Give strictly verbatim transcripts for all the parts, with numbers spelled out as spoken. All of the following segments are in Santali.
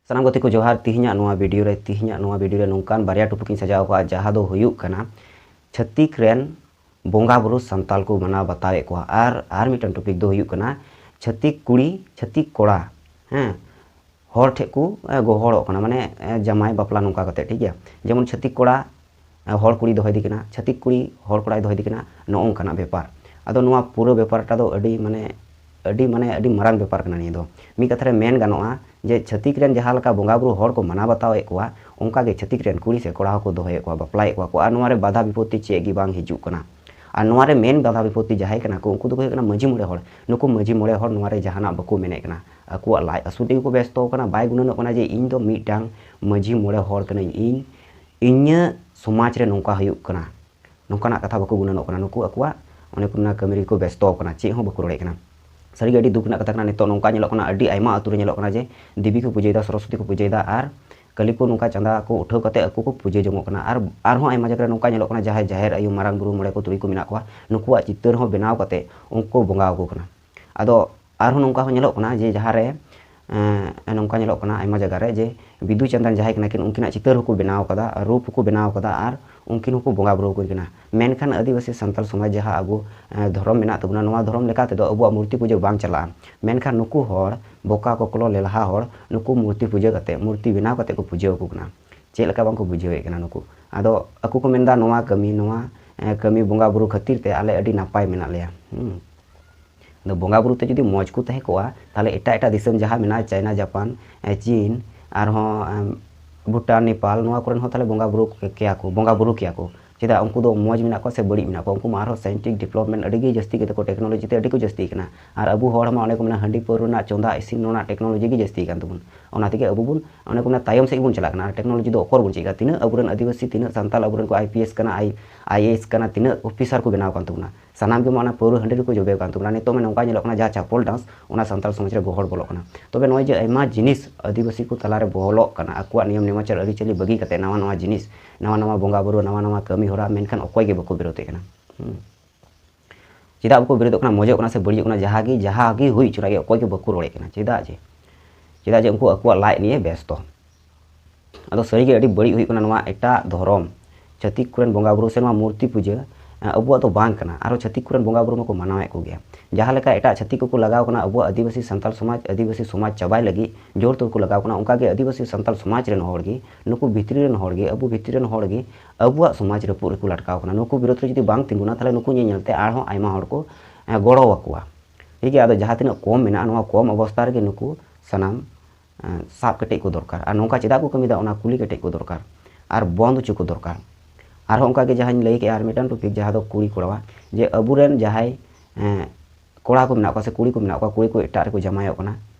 ᱥᱟᱱᱟᱢ ᱜᱟᱛᱮ ᱠᱚ ᱡᱚᱦᱟᱨ᱾ ᱛᱤᱦᱤᱧᱟᱜ ᱱᱚᱣᱟ ᱵᱷᱤᱰᱤᱭᱳ ᱨᱮ, ᱛᱤᱦᱤᱧᱟᱜ ᱱᱚᱣᱟ ᱵᱷᱤᱰᱤᱭᱳ ᱨᱮ ᱱᱚᱝᱠᱟᱱ ᱵᱟᱨᱭᱟ ᱴᱚᱯᱤᱠ ᱤᱧ ᱥᱟᱡᱟᱣ ᱟᱠᱟᱫᱼᱟ, ᱡᱟᱦᱟᱸ ᱫᱚ ᱦᱩᱭᱩᱜ ᱠᱟᱱᱟ ᱪᱷᱟᱹᱛᱤᱠ ᱨᱮᱱ ᱵᱚᱸᱜᱟ ᱵᱩᱨᱩ ᱥᱟᱱᱛᱟᱞ ᱠᱚ ᱢᱟᱱᱟᱣ ᱵᱟᱛᱟᱣᱮᱫ ᱠᱚᱣᱟ, ᱟᱨ ᱟᱨ ᱢᱤᱫᱴᱟᱝ ᱴᱚᱯᱤᱠ ᱫᱚ ᱦᱩᱭᱩᱜ ᱠᱟᱱᱟ ᱪᱷᱟᱹᱛᱤᱠ ᱠᱩᱲᱤ, ᱪᱷᱟᱹᱛᱤᱠ ᱠᱚᱲᱟ, ᱦᱮᱸ, ᱦᱚᱲ ᱴᱷᱮᱱ ᱠᱚ ᱮ, ᱜᱚᱦᱚᱲᱚᱜ ᱠᱟᱱᱟ, ᱢᱟᱱᱮ ᱮ, ᱡᱟᱢᱟᱭ ᱵᱟᱯᱞᱟ ᱱᱚᱝᱠᱟ ᱠᱟᱛᱮ, ᱴᱷᱤᱠ ᱜᱮᱭᱟ᱾ ᱡᱮᱢᱚᱱ ᱪᱷᱟᱹᱛᱤᱠ ᱠᱚᱲᱟ ᱮ, ᱦᱚᱲ ᱠᱩᱲᱤ ᱫᱚᱦᱚᱭᱮᱫᱮ ᱠᱟᱱᱟ, ᱪᱷᱟᱹᱛᱤᱠ ᱠᱩᱲᱤ ᱦᱚᱲ ᱠᱚᱲᱟᱭ ᱫᱚᱦᱚᱭᱮᱫᱮ ᱠᱟᱱᱟ, ᱱᱚᱜᱼᱚ ᱱᱚᱝᱠᱟᱱᱟᱜ ᱵᱮᱯᱟᱨ᱾ ᱟᱫᱚ ᱱᱚᱣᱟ ᱯᱩᱨᱟᱹ ᱵᱮᱯᱟᱨᱴᱟ ᱫᱚ ᱟᱹᱰᱤ ᱢᱟᱱᱮ ᱟᱹᱰᱤ ᱢᱟᱱᱮ ᱟᱹᱰᱤ ᱢᱟᱨᱟᱝ ᱵᱮᱯᱟᱨ ᱠᱟᱱᱟ ᱱᱤᱭᱟᱹ ᱫᱚ᱾ ᱢᱤᱫ ᱠᱟᱛᱷᱟ ᱨᱮ ᱢᱮᱱ ᱜᱟᱱᱚᱜᱼᱟ ᱡᱮ ᱪᱷᱟᱹᱛᱤᱠ ᱨᱮᱱ ᱡᱟᱦᱟᱸ ᱞᱮᱠᱟ ᱵᱚᱸᱜᱟ ᱵᱩᱨᱩ ᱦᱚᱲ ᱠᱚ ᱢᱟᱱᱟᱣ ᱵᱟᱛᱟᱣᱮᱫ ᱠᱚᱣᱟ, ᱚᱱᱠᱟ ᱜᱮ ᱪᱷᱟᱹᱛᱤᱠ ᱨᱮᱱ ᱠᱩᱲᱤ ᱥᱮ ᱠᱚᱲᱟ ᱦᱚᱸᱠᱚ ᱫᱚᱦᱚᱭᱮᱫ ᱠᱚᱣᱟ, ᱵᱟᱯᱞᱟᱭᱮᱫ ᱠᱚᱣᱟ ᱠᱚ, ᱟᱨ ᱱᱚᱣᱟ ᱨᱮ ᱵᱟᱫᱷᱟ ᱵᱤᱯᱚᱛᱛᱤ ᱪᱮᱫ ᱜᱮ ᱵᱟᱝ ᱦᱤᱡᱩᱜ ᱠᱟᱱᱟ᱾ ᱟᱨ ᱱᱚᱣᱟ ᱨᱮ ᱢᱮᱱ ᱵᱟᱫᱷᱟ ᱵᱤᱯᱚᱛᱛᱤ ᱡᱟᱦᱟᱸᱭ ᱠᱟᱱᱟ ᱠᱚ, ᱩᱱᱠᱩ ᱫᱚᱠᱚ ᱦᱩᱭᱩᱜ ᱠᱟᱱᱟ ᱢᱟᱹᱡᱷᱤ ᱢᱚᱬᱮ ᱦᱚᱲ᱾ ᱱᱩᱠᱩ ᱢᱟᱹᱡᱷᱤ ᱢᱚᱬᱮ ᱦᱚᱲ ᱱᱚᱣᱟ ᱨᱮ ᱡᱟᱦᱟᱱᱟᱜ ᱵᱟᱠᱚ ᱢᱮᱱᱮᱫ ᱠᱟᱱᱟ, ᱟᱠᱚᱣᱟᱜ ᱞᱟᱡ ᱟᱹᱥᱩᱞ ᱛᱮᱜᱮ ᱠᱚ ᱵᱮᱥᱛᱚ ᱠᱟᱱᱟ᱾ ᱵᱟᱭ ᱜᱩᱱᱟᱹᱱᱚᱜ ᱠᱟᱱᱟ ᱡᱮ ᱤᱧ ᱫᱚ ᱢᱤᱫᱴᱟᱝ ᱢᱟᱹᱡᱷᱤ ᱢᱚᱬᱮ ᱦᱚᱲ ᱠᱟᱹᱱᱟᱹᱧ, ᱤᱧ ᱤᱧᱟᱹᱜ ᱥᱚᱢᱟᱡᱽ ᱨᱮ ᱱᱚᱝᱠᱟ ᱦᱩᱭᱩᱜ ᱠᱟᱱᱟ, ᱱᱚᱝᱠᱟᱱᱟᱜ ᱠᱟᱛᱷᱟ ᱵᱟᱠᱚ ᱜᱩᱱᱟᱹᱱᱚᱜ ᱠᱟᱱᱟ᱾ ᱱᱩᱠᱩ ᱟᱠᱚᱣᱟᱜ ᱚᱱᱮ ᱠᱚ ᱢᱮᱱᱟ ᱠᱟᱹᱢᱤ ᱨᱮᱜᱮ ᱠᱚ ᱵᱮᱥᱛᱚ ᱠᱟᱱᱟ, ᱪᱮᱫ ᱦᱚᱸ ᱵᱟᱠᱚ ᱨᱚᱲᱮᱫ ᱠᱟᱱᱟ᱾ ᱥᱟᱹᱨᱤᱜᱮ ᱟᱹᱰᱤ ᱫᱩᱠ ᱨᱮᱱᱟᱜ ᱠᱟᱛᱷᱟ ᱠᱟᱱᱟ᱾ ᱱᱤᱛᱚᱜ ᱱᱚᱝᱠᱟ ᱧᱮᱞᱚᱜ ᱠᱟᱱᱟ, ᱟᱹᱰᱤ ᱟᱭᱢᱟ ᱟᱹᱛᱩ ᱨᱮ ᱧᱮᱞᱚᱜ ᱠᱟᱱᱟ ᱡᱮ ᱫᱮᱵᱤ ᱠᱚ ᱯᱩᱡᱟᱹᱭᱮᱫᱟ, ᱥᱚᱨᱚᱥᱚᱛᱤ ᱠᱚ ᱯᱩᱡᱟᱹᱭᱮᱫᱟ, ᱟᱨ ᱠᱟᱹᱞᱤ ᱠᱚ ᱱᱚᱝᱠᱟ ᱪᱟᱸᱫᱟ ᱠᱚ ᱩᱴᱷᱟᱹᱣ ᱠᱟᱛᱮ ᱟᱠᱚ ᱠᱚ ᱯᱩᱡᱟᱹ ᱡᱚᱝᱚᱜ ᱠᱟᱱᱟ᱾ ᱟᱨ ᱟᱨᱦᱚᱸ ᱟᱭᱢᱟ ᱡᱟᱭᱜᱟ ᱨᱮ ᱱᱚᱝᱠᱟ ᱧᱮᱞᱚᱜ ᱠᱟᱱᱟ, ᱡᱟᱦᱟᱸᱭ ᱡᱟᱦᱮᱨ ᱟᱭᱳ, ᱢᱟᱨᱟᱝ ᱵᱩᱨᱩ, ᱢᱚᱬᱮ ᱠᱚ, ᱛᱩᱨᱩᱭ ᱠᱚ ᱢᱮᱱᱟᱜ ᱠᱚᱣᱟ, ᱱᱩᱠᱩᱣᱟᱜ ᱪᱤᱛᱟᱹᱨ ᱦᱚᱸ ᱵᱮᱱᱟᱣ ᱠᱟᱛᱮ ᱩᱱᱠᱩ ᱠᱚ ᱵᱚᱸᱜᱟ ᱟᱠᱚ ᱠᱟᱱᱟ᱾ ᱟᱫᱚ ᱟᱨᱦᱚᱸ ᱱᱚᱝᱠᱟ ᱦᱚᱸ ᱧᱮᱞᱚᱜ ᱠᱟᱱᱟ ᱡᱮ ᱡᱟᱦᱟᱸ ᱨᱮ, ᱮᱸ, ᱱᱚᱝᱠᱟ ᱧᱮᱞᱚᱜ ᱠᱟᱱᱟ ᱟᱭᱢᱟ ᱡᱟᱭᱜᱟ ᱨᱮ ᱡᱮ ᱵᱤᱫᱩ ᱪᱟᱸᱫᱟᱱ ᱡᱟᱦᱟᱸᱭ ᱠᱟᱱᱟ ᱠᱤᱱ, ᱩᱱᱠᱤᱱᱟᱜ ᱪᱤᱛᱟᱹᱨ ᱦᱚᱸᱠᱚ ᱵᱮᱱᱟᱣ ᱠᱟᱫᱟ, ᱨᱩᱯ ᱦᱚᱸᱠᱚ ᱵᱮᱱᱟᱣ ᱠᱟᱫᱟ, ᱟᱨ ᱩᱱᱠᱤᱱ ᱦᱚᱸᱠᱚ ᱵᱚᱸᱜᱟ ᱵᱩᱨᱩ ᱟᱠᱚ ᱠᱟᱱᱟ᱾ ᱢᱮᱱᱠᱷᱟᱱ ᱟᱹᱫᱤᱵᱟᱹᱥᱤ ᱥᱟᱱᱛᱟᱲ ᱥᱚᱢᱟᱡᱽ ᱡᱟᱦᱟᱸ ᱟᱵᱚ, ᱮᱸ, ᱫᱷᱚᱨᱚᱢ ᱢᱮᱱᱟᱜ ᱛᱟᱵᱚᱱᱟ, ᱱᱚᱣᱟ ᱫᱷᱚᱨᱚᱢ ᱞᱮᱠᱟ ᱛᱮᱫᱚ ᱟᱵᱚᱣᱟᱜ ᱢᱩᱨᱛᱤ ᱯᱩᱡᱟᱹ ᱵᱟᱝ ᱪᱟᱞᱟᱜᱼᱟ᱾ ᱢᱮᱱᱠᱷᱟᱱ ᱱᱩᱠᱩ ᱦᱚᱲ, ᱵᱚᱠᱟ ᱠᱚᱠᱞᱚ ᱞᱮᱞᱦᱟ ᱦᱚᱲ, ᱱᱩᱠᱩ ᱢᱩᱨᱛᱤ ᱯᱩᱡᱟᱹ ᱠᱟᱛᱮ, ᱢᱩᱨᱛᱤ ᱵᱮᱱᱟᱣ ᱠᱟᱛᱮ ᱠᱚ ᱯᱩᱡᱟᱹ ᱟᱠᱚ ᱠᱟᱱᱟ᱾ ᱪᱮᱫ ᱞᱮᱠᱟ ᱵᱟᱝ ᱠᱚ ᱵᱩᱡᱷᱟᱹᱣᱮᱫ ᱠᱟᱱᱟ ᱱᱩᱠᱩ᱾ ᱟᱫᱚ ᱟᱠᱚ ᱠᱚ ᱢᱮᱱᱫᱟ, ᱱᱚᱣᱟ ᱠᱟᱹᱢᱤ, ᱱᱚᱣᱟ, ᱮᱸ, ᱠᱟᱹᱢᱤ ᱵᱚᱸᱜᱟ ᱵᱩᱨᱩ ᱠᱷᱟᱹᱛᱤᱨ ᱛᱮ ᱟᱞᱮ ᱟᱹᱰᱤ ᱱᱟᱯᱟᱭ ᱢᱮᱱᱟᱜ ᱞᱮᱭᱟ᱾ ᱦᱩᱸ᱾ ᱟᱫᱚ ᱵᱚᱸᱜᱟ ᱵᱩᱨᱩ ᱛᱮ ᱡᱩᱫᱤ ᱢᱚᱡᱽ ᱠᱚ ᱛᱟᱦᱮᱸ ᱠᱚᱜᱼᱟ, ᱛᱟᱦᱚᱞᱮ ᱮᱴᱟᱜ ᱮᱴᱟᱜ ᱫᱤᱥᱚᱢ ᱡᱟᱦᱟᱸ ᱢᱮᱱᱟᱜᱼᱟ, ᱪᱟᱭᱱᱟ, ᱡᱟᱯᱟᱱ, ᱮ, ᱪᱤᱱ, ᱟᱨᱦᱚᱸ, ᱮᱢ, ᱵᱷᱩᱴᱟᱱ, ᱱᱮᱯᱟᱞ, ᱱᱚᱣᱟ ᱠᱚᱨᱮᱱ ᱦᱚᱸ ᱛᱟᱦᱚᱞᱮ ᱵᱚᱸᱜᱟ ᱵᱩᱨᱩ ᱠᱮᱭᱟ ᱠᱚ, ᱵᱚᱸᱜᱟ ᱵᱩᱨᱩ ᱠᱮᱭᱟ ᱠᱚ᱾ ᱪᱮᱫᱟᱜ? ᱩᱱᱠᱩ ᱫᱚ ᱢᱚᱡᱽ ᱢᱮᱱᱟᱜ ᱠᱚᱣᱟ ᱥᱮ ᱵᱟᱹᱲᱤᱡ ᱢᱮᱱᱟᱜ ᱠᱚᱣᱟ? ᱩᱱᱠᱩ ᱢᱟ ᱟᱨᱦᱚᱸ scientific development ᱟᱹᱰᱤ ᱜᱮ ᱡᱟᱹᱥᱛᱤ ᱜᱮᱛᱟ ᱠᱚ, technology ᱛᱮ ᱟᱹᱰᱤ ᱠᱚ ᱡᱟᱹᱥᱛᱤ ᱠᱟᱱᱟ᱾ ᱟᱨ ᱟᱵᱚ ᱦᱚᱲ ᱢᱟ ᱚᱱᱮ ᱠᱚ ᱢᱮᱱᱟ, ᱦᱟᱺᱰᱤ ᱯᱟᱹᱣᱨᱟᱹ ᱨᱮᱱᱟᱜ ᱪᱚᱸᱫᱟ ᱤᱥᱤᱱ ᱨᱮᱱᱟᱜ technology ᱜᱮ ᱡᱟᱹᱥᱛᱤ ᱠᱟᱱ ᱛᱟᱵᱚᱱ᱾ ᱚᱱᱟ ᱛᱮᱜᱮ ᱟᱵᱚ ᱵᱚᱱ, ᱚᱱᱮ ᱠᱚ ᱢᱮᱱᱟ, ᱛᱟᱭᱚᱢ ᱥᱮᱫ ᱜᱮᱵᱚᱱ ᱪᱟᱞᱟᱜ ᱠᱟᱱᱟ᱾ ᱟᱨ technology ᱫᱚ ᱚᱠᱚᱨ ᱵᱚᱱ ᱪᱮᱫ ᱠᱟᱜᱼᱟ? ᱛᱤᱱᱟᱹᱜ ᱟᱵᱚᱨᱮᱱ ᱟᱹᱫᱤᱵᱟᱹᱥᱤ, ᱛᱤᱱᱟᱹᱜ ᱥᱟᱱᱛᱟᱲ ᱟᱵᱚᱨᱮᱱ ᱠᱚ IPS ᱠᱟᱱᱟ, I, IAS ᱠᱟᱱᱟ, ᱛᱤᱱᱟᱹᱜ officer ᱠᱚ ᱵᱮᱱᱟᱣ ᱠᱟᱱ ᱛᱟᱵᱚᱱᱟ? ᱥᱟᱱᱟᱢ ᱜᱮ ᱢᱟ ᱚᱱᱟ ᱯᱟᱹᱣᱨᱟᱹ ᱦᱟᱺᱰᱤ ᱨᱮᱠᱚ ᱡᱚᱵᱮ ᱠᱟᱱ ᱛᱟᱵᱚᱱᱟ᱾ ᱱᱤᱛᱚᱜ ᱢᱟ ᱱᱚᱝᱠᱟ ᱧᱮᱞᱚᱜ ᱠᱟᱱᱟ, ᱡᱟᱦᱟᱸ ᱪᱟᱯᱚᱞ dance, ᱚᱱᱟ ᱥᱟᱱᱛᱟᱲ ᱥᱚᱢᱟᱡᱽ ᱨᱮ ᱜᱚᱦᱚᱲ ᱵᱚᱞᱚᱜ ᱠᱟᱱᱟ᱾ ᱛᱚᱵᱮ ᱱᱚᱜᱼᱚᱭ ᱡᱮ ᱟᱭᱢᱟ ᱡᱤᱱᱤᱥ ᱟᱹᱫᱤᱵᱟᱹᱥᱤ ᱠᱚ ᱛᱟᱞᱟᱨᱮ ᱵᱚᱞᱚᱜ ᱠᱟᱱᱟ, ᱟᱠᱚᱣᱟᱜ ᱱᱤᱭᱚᱢ ᱱᱮᱢᱟᱪᱟᱨ ᱟᱹᱨᱤᱪᱟᱹᱞᱤ ᱵᱟᱹᱜᱤ ᱠᱟᱛᱮ, ᱱᱟᱣᱟ ᱱᱟᱣᱟ ᱡᱤᱱᱤᱥ, ᱱᱟᱣᱟ ᱱᱟᱣᱟ ᱵᱚᱸᱜᱟ ᱵᱩᱨᱩ, ᱱᱟᱣᱟ ᱱᱟᱣᱟ ᱠᱟᱹᱢᱤ ᱦᱚᱨᱟ, ᱢᱮᱱᱠᱷᱟᱱ ᱚᱠᱚᱭ ᱜᱮ ᱵᱟᱠᱚ ᱵᱤᱨᱳᱫᱮᱫ ᱠᱟᱱᱟ᱾ ᱦᱩᱸ᱾ ᱪᱮᱫᱟᱜ ᱵᱟᱠᱚ ᱵᱤᱨᱳᱫᱚᱜ ᱠᱟᱱᱟ? ᱢᱚᱡᱚᱜ ᱠᱟᱱᱟ ᱥᱮ ᱵᱟᱹᱲᱤᱡᱚᱜ ᱠᱟᱱᱟ, ᱡᱟᱦᱟᱸ ᱜᱮ, ᱡᱟᱦᱟᱸ ᱜᱮ ᱦᱩᱭ ᱦᱚᱪᱚᱱᱟᱜ ᱜᱮ, ᱚᱠᱚᱭ ᱜᱮ ᱵᱟᱠᱚ ᱨᱚᱲᱮᱫ ᱠᱟᱱᱟ᱾ ᱪᱮᱫᱟᱜ ᱡᱮ ᱪᱮᱫᱟᱜ ᱡᱮ ᱩᱱᱠᱩ ᱟᱠᱚᱣᱟᱜ ᱞᱟᱡ ᱱᱤᱭᱮ ᱵᱮᱥᱛᱚ᱾ ᱟᱫᱚ ᱥᱟᱹᱨᱤᱜᱮ ᱟᱹᱰᱤ ᱵᱟᱹᱲᱤᱡ ᱦᱩᱭᱩᱜ ᱠᱟᱱᱟ ᱱᱚᱣᱟ ᱮᱴᱟᱜ ᱫᱷᱚᱨᱚᱢ, ᱪᱷᱟᱹᱛᱤᱠ ᱠᱚᱨᱮᱱ ᱵᱚᱸᱜᱟ ᱵᱩᱨᱩ ᱥᱮ ᱱᱚᱣᱟ ᱢᱩᱨᱛᱤ ᱯᱩᱡᱟᱹ, ᱮᱸ, ᱟᱵᱚᱣᱟᱜ ᱫᱚ ᱵᱟᱝ ᱠᱟᱱᱟ᱾ ᱟᱨᱦᱚᱸ ᱪᱷᱟᱹᱛᱤᱠ ᱠᱚᱨᱮᱱ ᱵᱚᱸᱜᱟ ᱵᱩᱨᱩ ᱢᱟᱠᱚ ᱢᱟᱱᱟᱣᱮᱫ ᱠᱚᱜᱮᱭᱟ᱾ ᱡᱟᱦᱟᱸ ᱞᱮᱠᱟ ᱮᱴᱟᱜ ᱪᱷᱟᱹᱛᱤᱠ ᱠᱚᱠᱚ ᱞᱟᱜᱟᱣ ᱠᱟᱱᱟ ᱟᱵᱚᱣᱟᱜ ᱟᱹᱫᱤᱵᱟᱹᱥᱤ ᱥᱟᱱᱛᱟᱲ ᱥᱚᱢᱟᱡᱽ, ᱟᱹᱫᱤᱵᱟᱹᱥᱤ ᱥᱚᱢᱟᱡᱽ ᱪᱟᱵᱟᱭ ᱞᱟᱹᱜᱤᱫ ᱡᱳᱨ ᱛᱮᱠᱚ ᱞᱟᱜᱟᱣ ᱠᱟᱱᱟ, ᱚᱱᱠᱟᱜᱮ ᱟᱹᱫᱤᱵᱟᱹᱥᱤ ᱥᱟᱱᱛᱟᱲ ᱥᱚᱢᱟᱡᱽ ᱨᱮᱱ ᱦᱚᱲ ᱜᱮ, ᱱᱩᱠᱩ ᱵᱷᱤᱛᱨᱤ ᱨᱮᱱ ᱦᱚᱲ ᱜᱮ, ᱟᱵᱚ ᱵᱷᱤᱛᱨᱤ ᱨᱮᱱ ᱦᱚᱲ ᱜᱮ ᱟᱵᱚᱣᱟᱜ ᱥᱚᱢᱟᱡᱽ ᱨᱟᱹᱯᱩᱫ ᱨᱮᱠᱚ ᱞᱟᱴᱠᱟᱣ ᱠᱟᱱᱟ᱾ ᱱᱩᱠᱩ ᱵᱤᱨᱳᱫᱷ ᱨᱮ ᱡᱩᱫᱤ ᱵᱟᱝ ᱛᱤᱸᱜᱩᱱᱟ, ᱛᱟᱦᱚᱞᱮ ᱱᱩᱠᱩ ᱧᱮᱞ ᱧᱮᱞ ᱛᱮ ᱟᱨᱦᱚᱸ ᱟᱭᱢᱟ ᱦᱚᱲ ᱠᱚ, ᱮᱸ, ᱜᱚᱲᱚ ᱟᱠᱚᱣᱟ᱾ ᱴᱷᱤᱠ ᱜᱮᱭᱟ, ᱟᱫᱚ ᱡᱟᱦᱟᱸ ᱛᱤᱱᱟᱹᱜ ᱠᱚᱢ ᱢᱮᱱᱟᱜᱼᱟ, ᱱᱚᱣᱟ ᱠᱚᱢ ᱚᱵᱚᱥᱛᱟ ᱨᱮᱜᱮ ᱱᱩᱠᱩ ᱥᱟᱱᱟᱢ, ᱮᱸ, ᱥᱟᱵ ᱠᱮᱴᱮᱡ ᱠᱚ ᱫᱚᱨᱠᱟᱨ᱾ ᱟᱨ ᱱᱚᱝᱠᱟ ᱪᱮᱫᱟᱜ ᱠᱚ ᱠᱟᱹᱢᱤᱭᱮᱫᱟ, ᱚᱱᱟ ᱠᱩᱞᱤ ᱠᱮᱴᱮᱡ ᱠᱚ ᱫᱚᱨᱠᱟᱨ ᱟᱨ ᱵᱚᱱᱫ ᱦᱚᱪᱚ ᱠᱚ ᱫᱚᱨᱠᱟᱨ᱾ ᱟᱨᱦᱚᱸ ᱚᱱᱠᱟᱜᱮ ᱡᱟᱦᱟᱸᱧ ᱞᱟᱹᱭ ᱠᱮᱜᱼᱟ, ᱟᱨ ᱢᱤᱫᱴᱟᱝ ᱴᱚᱯᱤᱠ, ᱡᱟᱦᱟᱸ ᱫᱚ ᱠᱩᱲᱤ ᱠᱚᱲᱟᱣᱟᱜ, ᱡᱮ ᱟᱵᱚᱨᱮᱱ ᱡᱟᱦᱟᱸᱭ, ᱮᱸ, ᱠᱚᱲᱟ ᱠᱚ ᱢᱮᱱᱟᱜ ᱠᱚᱣᱟ ᱥᱮ ᱠᱩᱲᱤ ᱠᱚ ᱢᱮᱱᱟᱜ ᱠᱚᱣᱟ, ᱠᱩᱲᱤ ᱠᱚ ᱮᱴᱟᱜ ᱨᱮᱠᱚ ᱡᱟᱢᱟᱭᱚᱜ ᱠᱟᱱᱟ,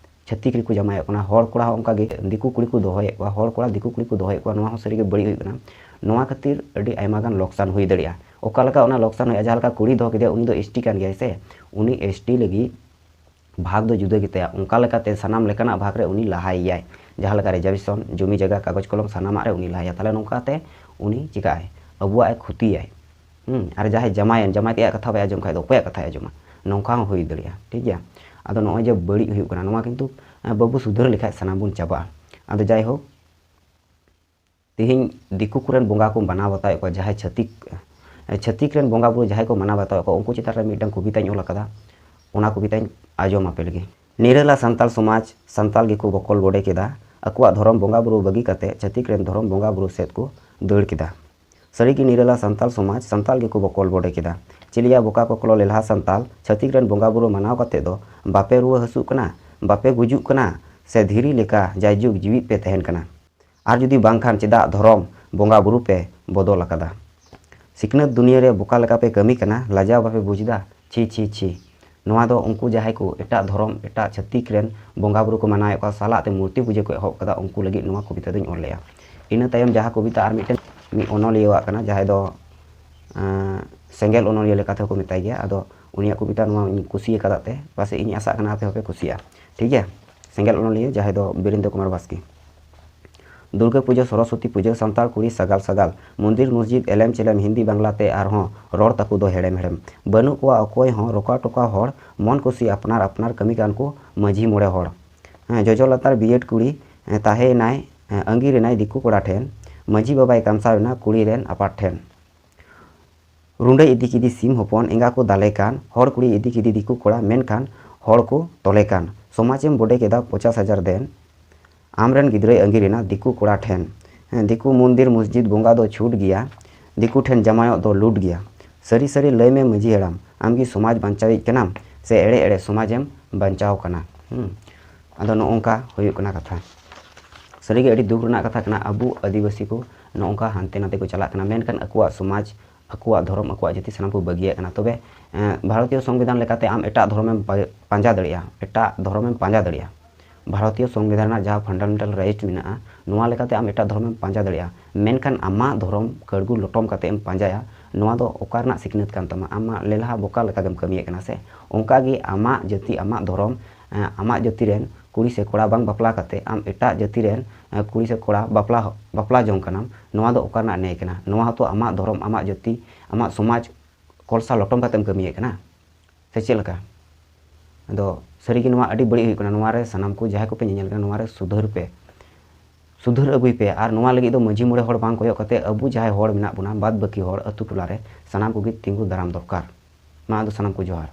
ᱪᱷᱟᱹᱛᱤᱠ ᱨᱮᱠᱚ ᱡᱟᱢᱟᱭᱚᱜ ᱠᱟᱱᱟ, ᱦᱚᱲ ᱠᱚᱲᱟ ᱦᱚᱸ ᱚᱱᱠᱟᱜᱮ ᱫᱤᱠᱩ ᱠᱩᱲᱤ ᱠᱚ ᱫᱚᱦᱚᱭᱮᱫ ᱠᱚᱣᱟ, ᱦᱚᱲ ᱠᱚᱲᱟ ᱫᱤᱠᱩ ᱠᱩᱲᱤ ᱠᱚ ᱫᱚᱦᱚᱭᱮᱫ ᱠᱚᱣᱟ, ᱱᱚᱣᱟ ᱦᱚᱸ ᱥᱟᱹᱨᱤᱜᱮ ᱵᱟᱹᱲᱤᱡ ᱦᱩᱭᱩᱜ ᱠᱟᱱᱟ᱾ ᱱᱚᱣᱟ ᱠᱷᱟᱹᱛᱤᱨ ᱟᱹᱰᱤ ᱟᱭᱢᱟ ᱜᱟᱱ ᱞᱚᱠᱥᱟᱱ ᱦᱩᱭ ᱫᱟᱲᱮᱭᱟᱜᱼᱟ᱾ ᱚᱠᱟ ᱞᱮᱠᱟ ᱚᱱᱟ ᱞᱚᱠᱥᱟᱱ ᱦᱩᱭᱩᱜᱼᱟ? ᱡᱟᱦᱟᱸ ᱞᱮᱠᱟ ᱠᱩᱲᱤ ᱫᱚᱦᱚ ᱠᱮᱫᱮᱭᱟ, ᱩᱱᱤ ᱫᱚ ᱮᱥ ᱴᱤ ᱠᱟᱱ ᱜᱮᱭᱟᱭ ᱥᱮ, ᱩᱱᱤ ᱮᱥ ᱴᱤ ᱞᱟᱹᱜᱤᱫ ᱵᱷᱟᱜᱽ ᱫᱚ ᱡᱩᱫᱟᱹ ᱜᱮᱛᱟᱭᱟ᱾ ᱚᱱᱠᱟ ᱞᱮᱠᱟᱛᱮ ᱥᱟᱱᱟᱢ ᱞᱮᱠᱟᱱᱟᱜ ᱵᱷᱟᱜᱽ ᱨᱮ ᱩᱱᱤ ᱞᱟᱦᱟᱭᱮᱭᱟᱭ, ᱡᱟᱦᱟᱸ ᱞᱮᱠᱟ ᱨᱤᱡᱟᱨᱵᱷᱮᱥᱚᱱ, ᱡᱚᱢᱤ ᱡᱟᱭᱜᱟ, ᱠᱟᱜᱚᱡᱽ ᱠᱚᱞᱚᱢ, ᱥᱟᱱᱟᱢᱟᱜ ᱨᱮ ᱩᱱᱤ ᱞᱟᱦᱟᱭᱟ᱾ ᱛᱟᱦᱚᱞᱮ ᱱᱚᱝᱠᱟᱛᱮ ᱩᱱᱤ ᱪᱤᱠᱟᱹᱜᱼᱟᱭ? ᱟᱵᱚᱣᱟᱜ ᱮ ᱠᱷᱚᱛᱤᱭᱟᱭ᱾ ᱦᱩᱸ, ᱟᱨ ᱡᱟᱦᱟᱸᱭ ᱡᱟᱢᱟᱭᱮᱱ, ᱡᱟᱢᱟᱭ ᱛᱮᱭᱟᱜ ᱠᱟᱛᱷᱟ ᱵᱟᱭ ᱟᱸᱡᱚᱢ ᱠᱷᱟᱡ ᱫᱚ ᱚᱠᱚᱭᱟᱜ ᱠᱟᱛᱷᱟᱭ ᱟᱸᱡᱚᱢᱟ? ᱱᱚᱝᱠᱟ ᱦᱚᱸ ᱦᱩᱭ ᱫᱟᱲᱮᱭᱟᱜᱼᱟ, ᱴᱷᱤᱠ ᱜᱮᱭᱟ᱾ ᱟᱫᱚ ᱱᱚᱜᱼᱚᱭ ᱡᱮ ᱵᱟᱹᱲᱤᱡ ᱦᱩᱭᱩᱜ ᱠᱟᱱᱟ, ᱱᱚᱣᱟ ᱠᱤᱱᱛᱩ, ᱮ, ᱵᱟᱵᱚ ᱥᱩᱫᱷᱟᱹᱨ ᱞᱮᱠᱷᱟᱡ ᱥᱟᱱᱟᱢ ᱵᱚᱱ ᱪᱟᱵᱟᱜᱼᱟ᱾ ᱟᱫᱚ ᱡᱟᱭᱦᱳᱠ, ᱛᱮᱦᱮᱧ ᱫᱤᱠᱩ ᱠᱚᱨᱮᱱ ᱵᱚᱸᱜᱟ ᱠᱚ ᱢᱟᱱᱟᱣ ᱵᱟᱛᱟᱣᱮᱫ ᱠᱚᱣᱟ, ᱡᱟᱦᱟᱸᱭ ᱪᱷᱟᱹᱛᱤᱠ, ᱪᱷᱟᱹᱛᱤᱠ ᱨᱮᱱ ᱵᱚᱸᱜᱟ ᱵᱩᱨᱩ ᱡᱟᱦᱟᱸᱭ ᱠᱚ ᱢᱟᱱᱟᱣ ᱵᱟᱛᱟᱣᱮᱫ ᱠᱚᱣᱟ, ᱩᱱᱠᱩ ᱪᱮᱛᱟᱱ ᱨᱮ ᱢᱤᱫᱴᱟᱝ ᱠᱚᱵᱤᱛᱟᱧ ᱚᱞ ᱟᱠᱟᱫᱟ, ᱚᱱᱟ ᱠᱚᱵᱤᱛᱟᱧ ᱟᱸᱡᱚᱢ ᱟᱯᱮ ᱞᱟᱹᱜᱤᱫ᱾ ᱱᱤᱨᱟᱹᱞᱟ ᱥᱟᱱᱛᱟᱞ ᱥᱚᱢᱟᱡᱽ, ᱥᱟᱱᱛᱟᱞ ᱜᱮᱠᱚ ᱵᱚᱠᱚᱞ ᱵᱚᱰᱮ ᱠᱮᱫᱟ᱾ ᱟᱠᱚᱣᱟᱜ ᱫᱷᱚᱨᱚᱢ ᱵᱚᱸᱜᱟ ᱵᱩᱨᱩ ᱵᱟᱹᱜᱤ ᱠᱟᱛᱮ ᱪᱷᱟᱹᱛᱤᱠ ᱨᱮᱱ ᱫᱷᱚᱨᱚᱢ ᱵᱚᱸᱜᱟ ᱵᱩᱨᱩ ᱥᱮᱫ ᱠᱚ ᱫᱟᱹᱲ ᱠᱮᱫᱟ᱾ ᱥᱟᱹᱨᱤᱜᱮ ᱱᱤᱨᱟᱹᱞᱟ ᱥᱟᱱᱛᱟᱞ ᱥᱚᱢᱟᱡᱽ, ᱥᱟᱱᱛᱟᱞ ᱜᱮᱠᱚ ᱵᱚᱠᱚᱞ ᱵᱚᱰᱮ ᱠᱮᱫᱟ᱾ ᱪᱤᱞᱤᱭᱟ ᱵᱚᱠᱟ ᱠᱚᱠᱞᱚ ᱞᱮᱞᱦᱟ ᱥᱟᱱᱛᱟᱞ, ᱪᱷᱟᱹᱛᱤᱠ ᱨᱮᱱ ᱵᱚᱸᱜᱟ ᱵᱩᱨᱩ ᱢᱟᱱᱟᱣ ᱠᱟᱛᱮ ᱫᱚ ᱵᱟᱯᱮ ᱨᱩᱣᱟᱹ ᱦᱟᱹᱥᱩᱜ ᱠᱟᱱᱟ, ᱵᱟᱯᱮ ᱜᱩᱡᱩᱜ ᱠᱟᱱᱟ, ᱥᱮ ᱫᱷᱤᱨᱤ ᱞᱮᱠᱟ ᱡᱟᱭᱡᱩᱜᱽ ᱡᱤᱣᱤᱫ ᱯᱮ ᱛᱟᱦᱮᱱ ᱠᱟᱱᱟ? ᱟᱨ ᱡᱩᱫᱤ ᱵᱟᱝᱠᱷᱟᱱ ᱪᱮᱫᱟᱜ ᱫᱷᱚᱨᱚᱢ ᱵᱚᱸᱜᱟ ᱵᱩᱨᱩ ᱯᱮ ᱵᱚᱫᱚᱞ ᱟᱠᱟᱫᱟ? ᱥᱤᱠᱷᱱᱟᱹᱛ ᱫᱩᱱᱤᱭᱟᱹ ᱨᱮ ᱵᱚᱠᱟ ᱞᱮᱠᱟ ᱯᱮ ᱠᱟᱹᱢᱤ ᱠᱟᱱᱟ, ᱞᱟᱡᱟᱣ ᱵᱟᱯᱮ ᱵᱩᱡᱽ ᱮᱫᱟ? ᱪᱷᱤ, ᱪᱷᱤ, ᱪᱷᱤ᱾ ᱱᱚᱣᱟ ᱫᱚ ᱩᱱᱠᱩ ᱡᱟᱦᱟᱸᱭ ᱠᱚ ᱮᱴᱟᱜ ᱫᱷᱚᱨᱚᱢ, ᱮᱴᱟᱜ ᱪᱷᱟᱹᱛᱤᱠ ᱨᱮᱱ ᱵᱚᱸᱜᱟ ᱵᱩᱨᱩ ᱠᱚ ᱢᱟᱱᱟᱣᱮᱫ ᱠᱚᱣᱟ, ᱥᱟᱞᱟᱜ ᱛᱮ ᱢᱩᱨᱛᱤ ᱯᱩᱡᱟᱹ ᱠᱚ ᱮᱦᱚᱵ ᱠᱟᱫᱟ, ᱩᱱᱠᱩ ᱞᱟᱹᱜᱤᱫ ᱱᱚᱣᱟ ᱠᱚᱵᱤᱛᱟ ᱫᱚᱧ ᱚᱞ ᱞᱮᱜᱼᱟ᱾ ᱤᱱᱟᱹ ᱛᱟᱭᱚᱢ ᱡᱟᱦᱟᱸ ᱠᱚᱵᱤᱛᱟ ᱟᱨ ᱢᱤᱫᱴᱮᱱ ᱢᱤᱫ ᱚᱱᱚᱞᱤᱭᱟᱹᱣᱟᱜ ᱠᱟᱱᱟ, ᱡᱟᱦᱟᱸᱭ ᱫᱚ, ᱟᱸ, ᱥᱮᱸᱜᱮᱞ ᱚᱱᱚᱞᱤᱭᱟᱹ ᱞᱮᱠᱟ ᱛᱮᱦᱚᱸ ᱠᱚ ᱢᱮᱛᱟᱭ ᱜᱮᱭᱟ᱾ ᱟᱫᱚ ᱩᱱᱤᱭᱟᱜ ᱠᱚᱵᱤᱛᱟ ᱱᱚᱣᱟ ᱤᱧ ᱠᱩᱥᱤ ᱟᱠᱟᱫ ᱛᱮ, ᱯᱟᱥᱮᱡ ᱤᱧ ᱟᱥᱟᱜ ᱠᱟᱱᱟ ᱟᱯᱮ ᱦᱚᱸᱯᱮ ᱠᱩᱥᱤᱭᱟᱜᱼᱟ᱾ ᱴᱷᱤᱠ ᱜᱮᱭᱟ? ᱥᱮᱸᱜᱮᱞ ᱚᱱᱚᱞᱤᱭᱟᱹ ᱡᱟᱦᱟᱸᱭ ᱫᱚ ᱵᱤᱨᱮᱱᱫᱨᱚ ᱠᱩᱢᱟᱨ ᱵᱟᱥᱠᱮ᱾ ᱫᱩᱨᱜᱟᱹ ᱯᱩᱡᱟᱹ, ᱥᱚᱨᱚᱥᱚᱛᱤ ᱯᱩᱡᱟᱹ, ᱥᱟᱱᱛᱟᱲ ᱠᱩᱲᱤ ᱥᱟᱜᱟᱞ ᱥᱟᱜᱟᱞ, ᱢᱚᱱᱫᱤᱨ ᱢᱚᱥᱡᱤᱫ ᱮᱞᱮᱢ ᱪᱮᱞᱮᱢ, ᱦᱤᱱᱫᱤ ᱵᱟᱝᱞᱟ ᱛᱮ ᱟᱨᱦᱚᱸ ᱨᱚᱲ ᱛᱟᱠᱚ ᱫᱚ ᱦᱮᱲᱮᱢ ᱦᱮᱲᱮᱢ᱾ ᱵᱟᱹᱱᱩᱜ ᱠᱚᱣᱟ ᱚᱠᱚᱭ ᱦᱚᱸ ᱨᱚᱠᱟ ᱴᱚᱠᱟ ᱦᱚᱲ, ᱢᱚᱱ ᱠᱩᱥᱤ ᱟᱯᱱᱟᱨ ᱟᱯᱱᱟᱨ ᱠᱟᱹᱢᱤ ᱠᱟᱱ ᱠᱚ ᱢᱟᱹᱡᱷᱤ ᱢᱚᱬᱮ ᱦᱚᱲ᱾ ᱦᱮᱸ, ᱡᱚᱡᱚ ᱞᱟᱛᱟᱨ ᱵᱤᱭᱮᱰ ᱠᱩᱲᱤ, ᱦᱮᱸ, ᱛᱟᱦᱮᱸᱭᱮᱱᱟᱭ, ᱦᱮᱸ, ᱟᱺᱜᱤᱨᱮᱱᱟᱭ ᱫᱤᱠᱩ ᱠᱚᱲᱟ ᱴᱷᱮᱱ᱾ ᱢᱟᱹᱡᱷᱤ ᱵᱟᱵᱟᱭ ᱠᱟᱢᱥᱟᱣ ᱮᱱᱟ ᱠᱩᱲᱤ ᱨᱮᱱ ᱟᱯᱟᱛ ᱴᱷᱮᱱ᱾ ᱨᱩᱸᱰᱟᱹ ᱤᱫᱤ ᱠᱮᱫᱮ ᱥᱤᱢ ᱦᱚᱯᱚᱱ, ᱮᱸᱜᱟ ᱠᱚ ᱫᱟᱞᱮ ᱠᱟᱱ᱾ ᱦᱚᱲ ᱠᱩᱲᱤ ᱤᱫᱤ ᱠᱮᱫᱮ ᱫᱤᱠᱩ ᱠᱚᱲᱟ, ᱢᱮᱱᱠᱷᱟᱱ ᱦᱚᱲ ᱠᱚ ᱛᱚᱞᱮ ᱠᱟᱱ᱾ ᱥᱚᱢᱟᱡᱮᱢ ᱵᱚᱰᱮ ᱠᱮᱫᱟ ᱯᱚᱪᱟᱥ ᱦᱟᱡᱟᱨ ᱫᱮᱱ᱾ ᱟᱢᱨᱮᱱ ᱜᱤᱫᱽᱨᱟᱹᱭ ᱟᱺᱜᱤᱨᱮᱱᱟ ᱫᱤᱠᱩ ᱠᱚᱲᱟ ᱴᱷᱮᱱ᱾ ᱦᱮᱸ, ᱫᱤᱠᱩ ᱢᱚᱱᱫᱤᱨ ᱢᱚᱥᱡᱤᱫ ᱵᱚᱸᱜᱟ ᱫᱚ ᱪᱷᱩᱴ ᱜᱮᱭᱟ, ᱫᱤᱠᱩ ᱴᱷᱮᱱ ᱡᱟᱢᱟᱭᱚᱜ ᱫᱚ ᱞᱩᱴ ᱜᱮᱭᱟ᱾ ᱥᱟᱹᱨᱤ ᱥᱟᱹᱨᱤ ᱞᱟᱹᱭ ᱢᱮ ᱢᱟᱹᱡᱷᱤ ᱦᱟᱲᱟᱢ, ᱟᱢ ᱜᱮ ᱥᱚᱢᱟᱡᱽ ᱵᱟᱧᱪᱟᱣᱤᱡ ᱠᱟᱱᱟᱢ ᱥᱮ ᱮᱲᱮ ᱮᱲᱮ ᱥᱚᱢᱟᱡᱮᱢ ᱵᱟᱧᱪᱟᱣ ᱠᱟᱱᱟ? ᱦᱩᱸ᱾ ᱟᱫᱚ ᱱᱚᱜᱼᱚ ᱱᱚᱝᱠᱟ ᱦᱩᱭᱩᱜ ᱠᱟᱱᱟ ᱠᱟᱛᱷᱟ᱾ ᱥᱟᱹᱨᱤᱜᱮ ᱟᱹᱰᱤ ᱫᱩᱠ ᱨᱮᱱᱟᱜ ᱠᱟᱛᱷᱟ ᱠᱟᱱᱟ, ᱟᱵᱚ ᱟᱹᱫᱤᱵᱟᱹᱥᱤ ᱠᱚ ᱱᱚᱜᱼᱚ ᱱᱚᱝᱠᱟ ᱦᱟᱱᱛᱮ ᱱᱟᱛᱮ ᱠᱚ ᱪᱟᱞᱟᱜ ᱠᱟᱱᱟ, ᱢᱮᱱᱠᱷᱟᱱ ᱟᱠᱚᱣᱟᱜ ᱥᱚᱢᱟᱡᱽ, ᱟᱠᱚᱣᱟᱜ ᱫᱷᱚᱨᱚᱢ, ᱟᱠᱚᱣᱟᱜ ᱡᱟᱹᱛᱤ ᱥᱟᱱᱟᱢ ᱠᱚ ᱵᱟᱹᱜᱤᱭᱟᱜ ᱠᱟᱱᱟ᱾ ᱛᱚᱵᱮ, ᱮᱸ, ᱵᱷᱟᱨᱚᱛᱤᱭᱚ ᱥᱚᱝᱵᱤᱫᱷᱟᱱ ᱞᱮᱠᱟᱛᱮ ᱟᱢ ᱮᱴᱟᱜ ᱫᱷᱚᱨᱚᱢᱮᱢ ᱯᱟ-, ᱯᱟᱸᱡᱟ ᱫᱟᱲᱮᱭᱟᱜᱼᱟ, ᱮᱴᱟᱜ ᱫᱷᱚᱨᱚᱢᱮᱢ ᱯᱟᱸᱡᱟ ᱫᱟᱲᱮᱭᱟᱜᱼᱟ᱾ ᱵᱷᱟᱨᱚᱛᱤᱭᱚ ᱥᱚᱝᱵᱤᱫᱷᱟᱱ ᱨᱮᱱᱟᱜ ᱡᱟᱦᱟᱸ fundamental right ᱢᱮᱱᱟᱜᱼᱟ, ᱱᱚᱣᱟ ᱞᱮᱠᱟᱛᱮ ᱟᱢ ᱮᱴᱟᱜ ᱫᱷᱚᱨᱚᱢᱮᱢ ᱯᱟᱸᱡᱟ ᱫᱟᱲᱮᱭᱟᱜᱼᱟ, ᱢᱮᱱᱠᱷᱟᱱ ᱟᱢᱟᱜ ᱫᱷᱚᱨᱚᱢ ᱠᱟᱹᱲᱜᱩ ᱞᱚᱴᱚᱢ ᱠᱟᱛᱮ ᱮᱢ ᱯᱟᱸᱡᱟᱭᱟ, ᱱᱚᱣᱟ ᱫᱚ ᱚᱠᱟ ᱨᱮᱱᱟᱜ ᱥᱤᱠᱷᱱᱟᱹᱛ ᱠᱟᱱ ᱛᱟᱢᱟ? ᱟᱢᱟᱜ ᱞᱮᱞᱦᱟ ᱵᱚᱠᱟ ᱞᱮᱠᱟ ᱜᱮᱢ ᱠᱟᱹᱢᱤᱭᱮᱫ ᱠᱟᱱᱟ ᱥᱮ? ᱚᱱᱠᱟ ᱜᱮ ᱟᱢᱟᱜ ᱡᱟᱹᱛᱤ, ᱟᱢᱟᱜ ᱫᱷᱚᱨᱚᱢ, ᱮᱸ, ᱟᱢᱟᱜ ᱡᱟᱹᱛᱤ ᱨᱮᱱ ᱠᱩᱲᱤ ᱥᱮ ᱠᱚᱲᱟ ᱵᱟᱝ ᱵᱟᱯᱞᱟ ᱠᱟᱛᱮ ᱟᱢ ᱮᱴᱟᱜ ᱡᱟᱹᱛᱤ ᱨᱮᱱ, ᱮᱸ, ᱠᱩᱲᱤ ᱥᱮ ᱠᱚᱲᱟ ᱵᱟᱯᱞᱟ, ᱵᱟᱯᱞᱟ ᱡᱚᱝ ᱠᱟᱱᱟᱢ, ᱱᱚᱣᱟ ᱫᱚ ᱚᱠᱟ ᱨᱮᱱᱟᱜ ᱱᱮᱭ ᱠᱟᱱᱟ? ᱱᱚᱣᱟ ᱦᱚᱸᱛᱚ ᱟᱢᱟᱜ ᱫᱷᱚᱨᱚᱢ, ᱟᱢᱟᱜ ᱡᱟᱹᱛᱤ, ᱟᱢᱟᱜ ᱥᱚᱢᱟᱡᱽ ᱠᱚᱞᱥᱟ ᱞᱚᱴᱚᱢ ᱠᱟᱛᱮᱢ ᱠᱟᱹᱢᱤᱭᱮᱫ ᱠᱟᱱᱟ, ᱥᱮ ᱪᱮᱫ ᱞᱮᱠᱟ? ᱟᱫᱚ ᱥᱟᱹᱨᱤᱜᱮ ᱱᱚᱣᱟ ᱟᱹᱰᱤ ᱵᱟᱹᱲᱤᱡ ᱦᱩᱭᱩᱜ ᱠᱟᱱᱟ᱾ ᱱᱚᱣᱟ ᱨᱮ ᱥᱟᱱᱟᱢ ᱠᱚ ᱡᱟᱦᱟᱸᱭ ᱠᱚᱯᱮ ᱧᱮᱧᱮᱞ ᱠᱟᱱᱟ, ᱱᱚᱣᱟ ᱨᱮ ᱥᱩᱫᱷᱟᱹᱨ ᱯᱮ, ᱥᱩᱫᱷᱟᱹᱨ ᱟᱹᱜᱩᱭ ᱯᱮ᱾ ᱟᱨ ᱱᱚᱣᱟ ᱞᱟᱹᱜᱤᱫ ᱫᱚ ᱢᱟᱹᱡᱷᱤ ᱢᱚᱬᱮ ᱦᱚᱲ ᱵᱟᱝ ᱠᱚᱭᱚᱜ ᱠᱟᱛᱮ ᱟᱵᱚ ᱡᱟᱦᱟᱸᱭ ᱦᱚᱲ ᱢᱮᱱᱟᱜ ᱵᱚᱱᱟ, ᱵᱟᱫ ᱵᱟᱹᱠᱤ ᱦᱚᱲ ᱟᱹᱛᱩ ᱴᱚᱞᱟ ᱨᱮ, ᱥᱟᱱᱟᱢ ᱠᱚᱜᱮ ᱛᱤᱸᱜᱩ ᱫᱟᱨᱟᱢ ᱫᱚᱨᱠᱟᱨ᱾ ᱢᱟ ᱟᱫᱚ ᱥᱟᱱᱟᱢ ᱠᱚ ᱡᱚᱦᱟᱨ᱾